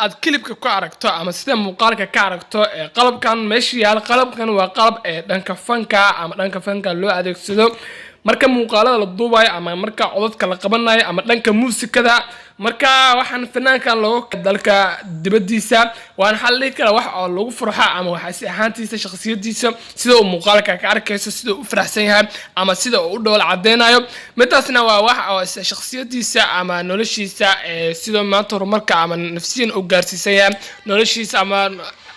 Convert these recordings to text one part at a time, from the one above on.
Aad clipka ku aragto ama sida muuqaalka ka aragto, qalabkan meesha yaal, qalabkan waa qalab ee dhanka fanka ama dhanka fanka loo adeegsado marka muuqaalada la duubayo ama marka codadka la qabanayo ama dhanka muusikada. Marka waxaan fanaankan looga dalka dibadiisa, waan waxaa la dhihi karaa wax oo lagu farxo ama waxaasi ahaantiisa, shakhsiyadiisa, sida uu muuqaalka ka arkayso, sida uu u faraxsan yahay ama sida uu u dhool cadeynayo. Midaasna waa wax oo shakhsiyadiisa ama noloshiisa, sida maanta horumarka ama nafsiyan u gaarsiisan yahay noloshiisa ama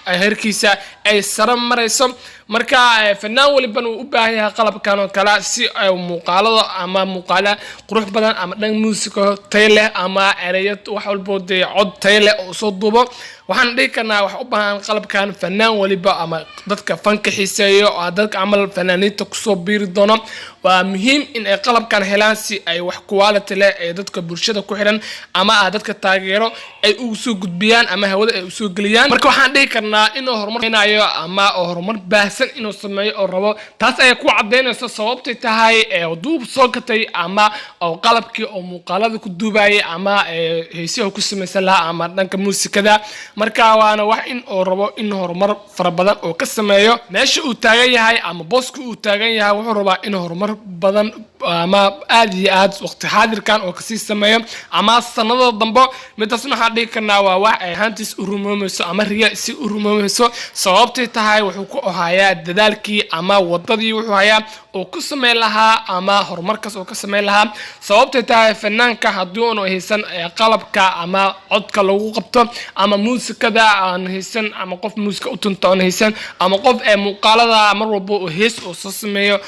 heerkiisa ay sare marayso. Marka fanaan waliban uu u baahan yahay qalabkan oo kale si ay muuqaalada ama muuqaala qurux badan ama dhan muusiko tayo leh ama ereyo, wax walbo dee cod tayo leh oo soo duubo. Waxaan dhihi karnaa wax u baahan qalabkan fanaan waliba ama dadka fanka xiiseeyo oo dadka camal fanaaniinta kusoo biiri doono. Waa muhiim in ay qalabkan helaan si ay wax quality leh ee dadka bulshada ku xiran ama ah dadka taageero ay ugu soo gudbiyaan ama hawada ay usoo geliyaan. Marka waxaan dhihi karnaa inuu horumarnayo ama horumar baahsan inuu sameeyo oo rabo. Taas ayaa ku cadeynaysa sababtay tahay ee duub soo gatay ama oo qalabkii oo muuqaalada ku duubayay ama heesiha ku samaysan lahaa ama dhanka muusikada. Marka waana wax in uu rabo in horumar fara badan oo ka sameeyo meesha uu taagan yahay ama booska uu taagan yahay. Wuxuu rabaa in horumar badan ama aad iyo aad waqti xaadirkan oo kasii sameeyo ama sanadada dambe. Midaasna waxaan dhihi karnaa waa wax ay ahaantiis u rumoomayso ama riya si u rumoomayso. Sababtay tahay, wuxuu ku hayaa dadaalkii ama wadadii wuxuu hayaa uu ku sameyn lahaa ama horumarkaas uu ka sameyn lahaa. Sababtay tahay, fanaanka haddii uunu haysan qalabka ama codka lagu qabto ama muusikada aan haysan ama qof muusika u tunto aan haysan ama qof ee muuqaalada mar walba uu hees uu soo sameeyo,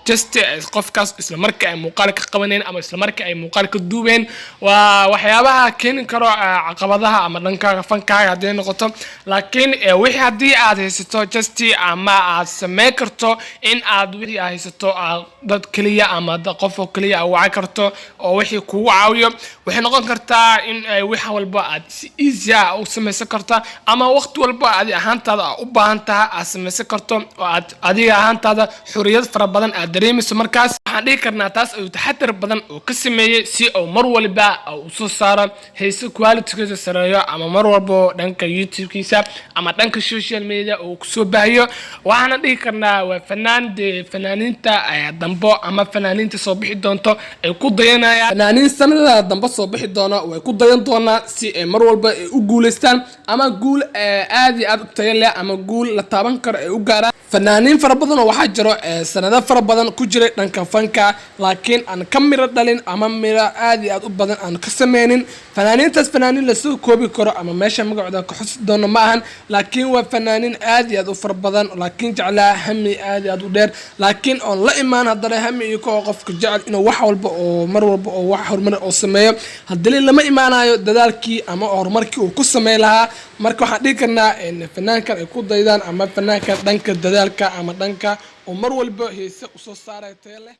just qofkaas isla marka ay muuqaal ka qabaneen ama isla marka ay muuqaal ka duubeen, waa waxyaabaha keeni karo caqabadaha ama dhankaaga fankaaga hadday noqoto. Laakiin wixii haddii aad haysato just ama aad sameyn karto in aad wixii aad haysato aad dad keliya ama qof oo keliya aad wacan karto oo wixii kugu caawiyo, waxay noqon kartaa in ay wax walba aad si easy ah u samaysan karto ama waqti walba adi ahaantaada aad u baahan tahay aad samaysan karto oo aad adiga ahaantaada xuriyad fara badan aad dareemayso. Markaas waxaan dhihi karnaa taas ayuu taxadar badan oo ka sameeyey si uu mar waliba uu soo saaro hayso qualitygiisa sareeyo ama mar walba dhanka YouTube-kiisa ama dhanka social media uu kusoo baahiyo. Waxaana dhihi karnaa waa fanaan dee fanaaniinta dambo ama fanaaniinta soo bixi doonto ay ku dayanayaan. Fanaaniin sanadada dambe soo bixi doono way ku dayan doonaa si ay mar walba ay u guuleystaan ama guul aad iyo aad u tayo leh ama guul la taaban karo ay u gaaraan. Fanaaniin fara badan oo waxaa jiro sanado fara badan ku jiray dhanka fanka, laakiin aan ka miro dhalin ama miro aad iyo aad u badan aan ka sameynin. Fanaaniintaas fanaaniin lasoo koobi karo ama meesha magacooda ka xusi doono ma ahan, laakiin waa fanaaniin aad iyo aad u fara badan, laakiin jeclaa hami aad iyo aad u dheer, laakiin oon la imaan haddana hami iyo koo qofka jecel inuu wax walba oo mar walba oo wax horumar oo sameeyo, haddii lama imaanayo dadaalkii ama horumarkii uu ku sameyn lahaa. Marka waxaan dhihi karnaa fanaankan ay ku daydaan ama fanaankan dhanka dadaalka ama dhanka oo mar walba heese usoo saaraya tayo leh.